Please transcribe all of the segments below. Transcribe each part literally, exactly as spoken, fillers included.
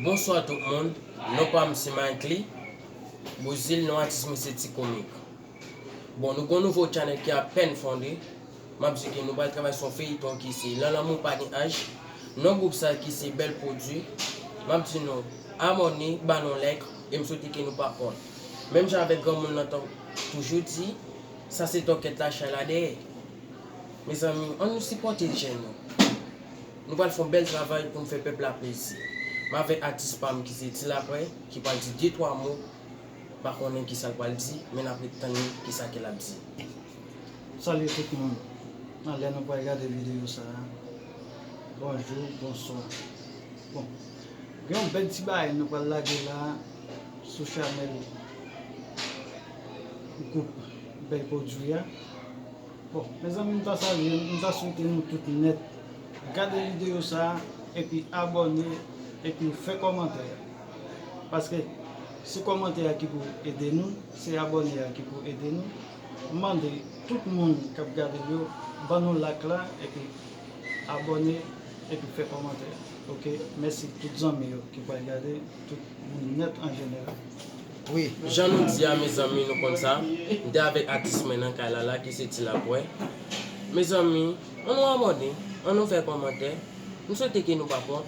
Bonswa tout moun, non pa m se Mickley Bozil, non atis mwen se Ti Komik. Bon, nou gon nouvo channel ki apèn fonde. M ap di ke nou pral travay sou yon feyiton ki se Lan Lanmou Pa Gen Aj. Non gwoup sa ki se Bèl Pwodui. M ap di nou abòne, ba nou like, e m swete ke nou pa kont. Menm jan avèk granmoun nan tan toujou di, sa se tòkèt la chay la dèyè. Mezanmi, ann nou sipòte jèn yo. Nou pral fè yon bèl travay pou n fè pèp la plezi. M avèk atis pa m ki se Ti Laprè, ki pral di de twa mo, pa konnen kisa l pral di, men n ap ret tann li kisa ke l ap di. Salye tout moun. Nan lè nou pral gade videyo sa a, bonjou, bonswa. Bon, gen yon bèl ti bagay nou pral lage la sou chanèl gwoup Bèl Pwodui a. Bon, mezanmi, m ta salye, m ta swete nou tout nèt gade videyo sa a, epi abòne, epi fè kòmantè. Paske se kòmantè a ki pou ede nou, se abòne a ki pou ede nou. M mande tout moun k ap gade yo, ban nou like la, epi abòne, epi fè kòmantè. Oke, mèsi tout zanmi yo ki pral gade, tout moun nèt an jeneral. Wi, jan nou di a, mezanmi, nou konn sa. M te avèk atis mwen nan kay la la, ki se Ti Laprè. Mezanmi, ann nou abòne, ann nou fè kòmantè. M swete ke nou pa kont.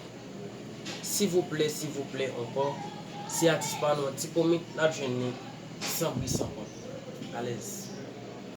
Silvouplè, silvouplè ankò. Se atis pa nou an, Ti Komik, n ap jwenn li san bri san kont. Alèz.